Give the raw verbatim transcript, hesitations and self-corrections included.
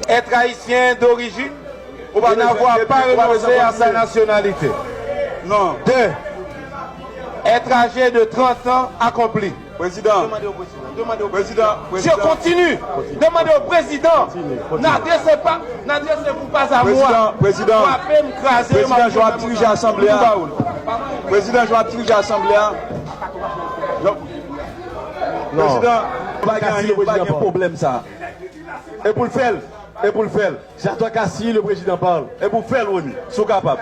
Être haïtien d'origine et n'avoir pas renoncé à sa nationalité. Non. Deux, être âgé de trente ans accompli. Prezidan. Prezidan. Je continue. Demandez au président. N'adressez pas, n'adressez-vous pas à moi. Prezidan. Frappez, me craser. Prezidan, jan w ap dirije asanble a. Prezidan, jan w ap dirije asanble a. Prezidan, pa gen anyen, pa gen pwoblèm sa. E pou l fè l, e pou l fè l. J'attends qu'à si le président parle. E pou l fè l, Rony, si w kapab.